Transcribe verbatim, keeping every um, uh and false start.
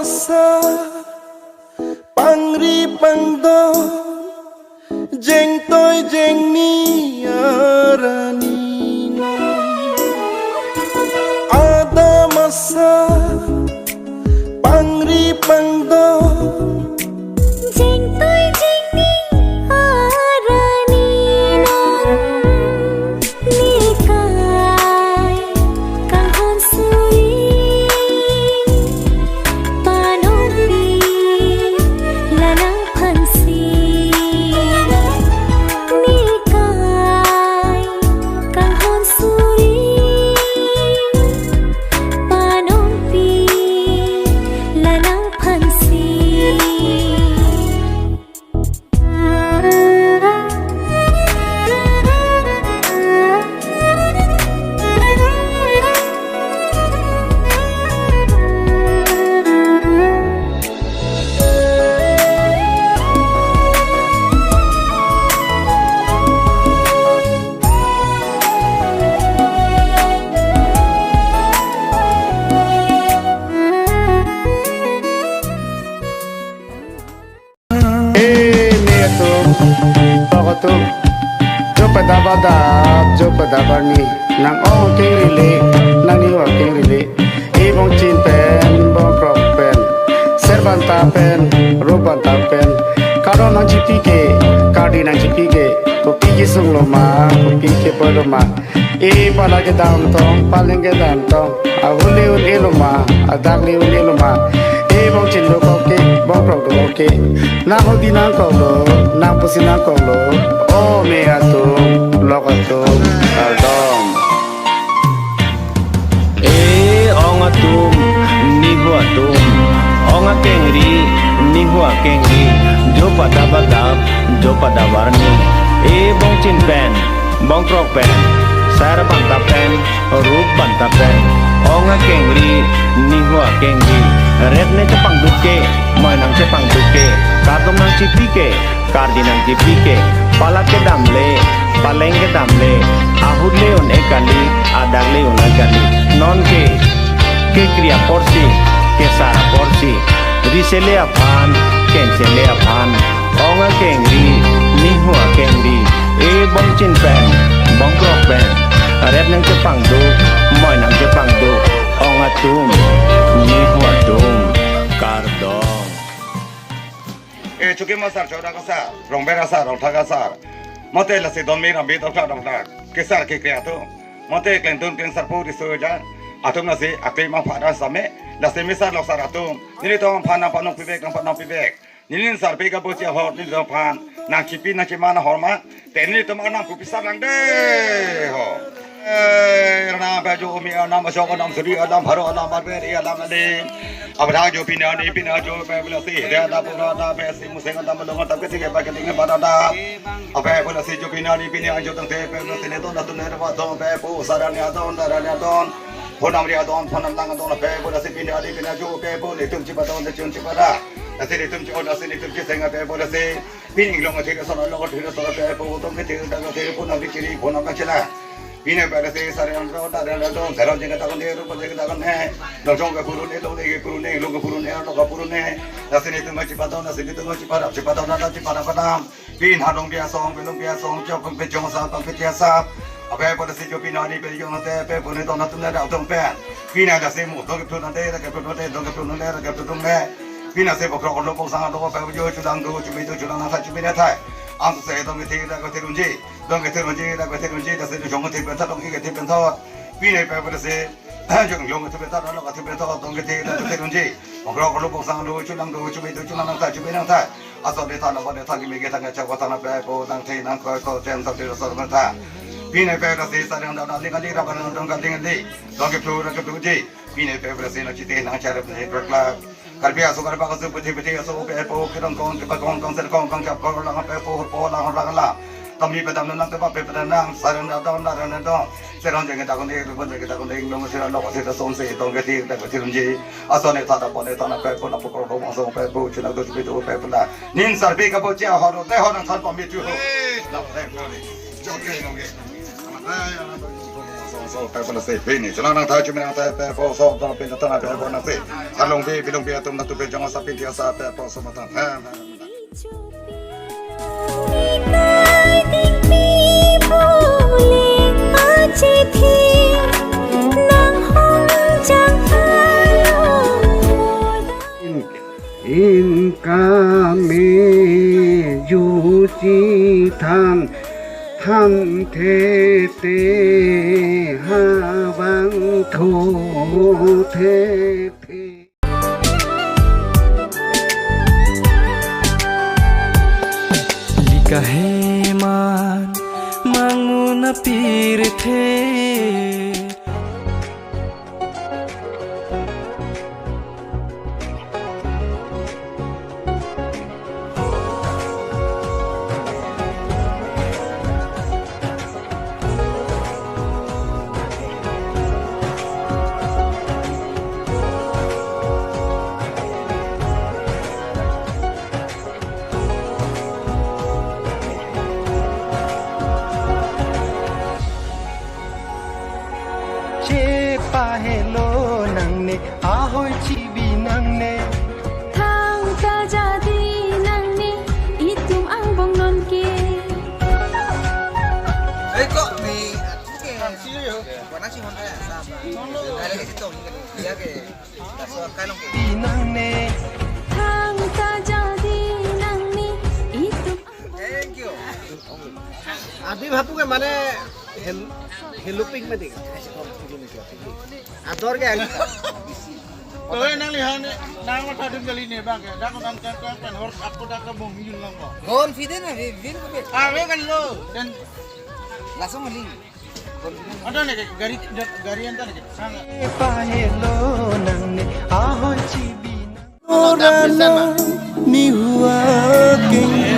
Sa pangri pangdon, jengtoi jengni arani non. Adam asa pangri pangdon, jengtoi jengni arani non. Nilkai kanghon suri, panongpi lalang phansi. Nilkai kanghon suri, panongpi lalang phansi. Eme atum, tok atum, jo padap adap, jo padap arni, nang ong akengri le, nang nihu akengri le, e bongchin pen, bongkrok pen, ser banta pen, rup banta pen, kardom nangchipi ke, kardi nangchipi ke, kopi kesung lo ma, kopi kepoi lo ma, e pala kedam tong, paleng kedam tong, ahut le un-e lo ma, adak le un-e lo ma, e bongchin dokok ke, bongkrok dokok ke, nang hodi nangkok lo, nang pusi nangkok lo, o me atum, lok atum, kardom. E ong atum, nihu atum, ong akengri, nihu akengri, jo padap adap, jo padap arni, e bongchin pen, bongkrok pen, ser banta pen, rup banta pen, ong akengri, nihu akengri, ret ne chepangduk ke, moi nang chepangduk ke, kardom nangchipi ke, kardi nangchipi ke, pala kedam le, paleng kedam le, ahut le un-e kali, adak le un-e kali, non ke, kekri apor si, kesar apor si, ri sele aphan, keng sele aphan, ong akengri, nihu akengri, e bongchin pen, bongkrok pen, ret nang chepangduk, moi nang chepangduk, ong atum, nihu atum, kardom. E chukim asar, chodak asar, rongber asar, rongthak asar, mote lasi don me ram bi dokthak dokthak, kesar kekri atum, mote klengdun klengsarpo riso jan atum, lasi akli mangpha dan same, lasi mesar loksar atum, nelitum aphan nangpanong pibek, nangpanong pibek. Neli sarpi kabuchi ahor nelitum aphan nangchipi nangchima nanghor ma, te nelitum arnam pu pisar lang de ho. Eh, arnam pen jo umi, arnam asok, arnam suri, arnam pharo, arnam arberi, arnam adim. Abang jo pini arni pini jo pe pula si, de ada pura ada pe si museng ada melong ada keti ke pakai tinggal pada ada. Ape pula si jo pini arni pini jo tangte pe pula si neton atum ne wa don pe pu sarani adon darani adon. Phonam ri adon, phonam lang adon, ape pula si pini arni pini jo pe pu netum chipadon, netum chipada. Lasi netum chi-on, lasi netum chiseng ape pula si. Pini inglong athir ason, along athir ason ape pu, tong kethir, dak athir, phonam ri chiri, phonam lang chela. Pini ape lasi sari ang ro, dari ang ro, seron jeng kata kone, rupa jeng kata kone. Longjong ke purun e, longle ke purun e, inglong ke purun e, along ke purun e. Lasi netum chipadon, lasi netum chipada, chipadon, ada chipada padam. Pin hadong biasong, pelong biasong, chok peng pejong sa, peng peja sa. Ape pula si jo pini arni pejong te, pe puni ton atum na dau tong pen. Pini ada si mu, dong keplu nade, dong keplu nade, dong keplu nade, dong keplu nade. Pini si bokrok lo pong sang lo, pe jo chulang do, chumi do, chulang nang sa, chumi na thai. Ang se dong kethir, dong kethir unji, dong kethir unji, dong kethir unji, da si jong kethir pen thot, dong kethir pen thot. Pini pe pula si, jong long kethir pen thot, long kethir pen thot, dong kethir, dong kethir unji. Bokrok lo pong sang lo, chulang do, chumi do, chulang nang sa, chumi nang thai. Aso de than, aso de than, kimi ke than, chak than, pe po, nang the, nang koi, ko, chen, sa, de, so, nang tha. Pini pe, da si, sa, dang, dang, dang, ding, ding, rap, dang, dang, ding, ding. Dong keplu, dong keplu, ji. Pini pe, da si, nang chite, nang charap, ne, brak, lak. Karbi aso, karba, aso, putih, putih, aso, pe, po, ke, dong, kong, ke, pa, kong, kong, ser, kong, kong, kap, kong, lang, pe, po, po, lang, lang, lang. Tamni pe, dam, nang, te, pa, pe, pe, nang, sa, dang, dang, dang, dang, dang, dong. Serong jeng kita kunding, rupan jeng kita kunding, long sira lok sira son se, dong kethir, dong kethir unji. Ason ne thata pon ne thana pe pon apo koro dong ason pe pu, chuna do chupi do pe pun da. Nin sarpi kabuchi ahor te hor nang than pon mi tu ho. Dap te pon ni. Jok ke nong ke. So, pe pala se, pini, chala nang thai, chumi nang thai, pe po, so, ta, pin, ta, na, pe po, na se. Halong bi, bilong bi, atum, na tu, pe, jong, sa, pin, tia, sa, pe po, so, matan, ha, ha. Inkam me juji than, than the te habang tho the the. Lika heman mangun apirthe. Chepahelo nangne, ahoi chibi nangne. Thangta jadi nangne, itum angbong nonke. Hei, kok ni? Oke. Sini yo. Warna si honda ya, sama. Ada di situ, ini kan. Iya ke. Pinangne. Thangta jadi nangne, itum angbong. Thank you. Adi bhapu ke mane hel-, heloping mane. Ador ke ang. Oi, nangli han, nang matha dun kali ne bang ke. Dak nang kan kan kan hor aku dak ke bong yun lang ko. Confident na, Vin, Vin ko be. Ah, we kan lo. Dan langsung mali. Ada ne, gari, gari anta ne, sang. Pahelo nangne, ahoi chibi nang. Orang ni hua keng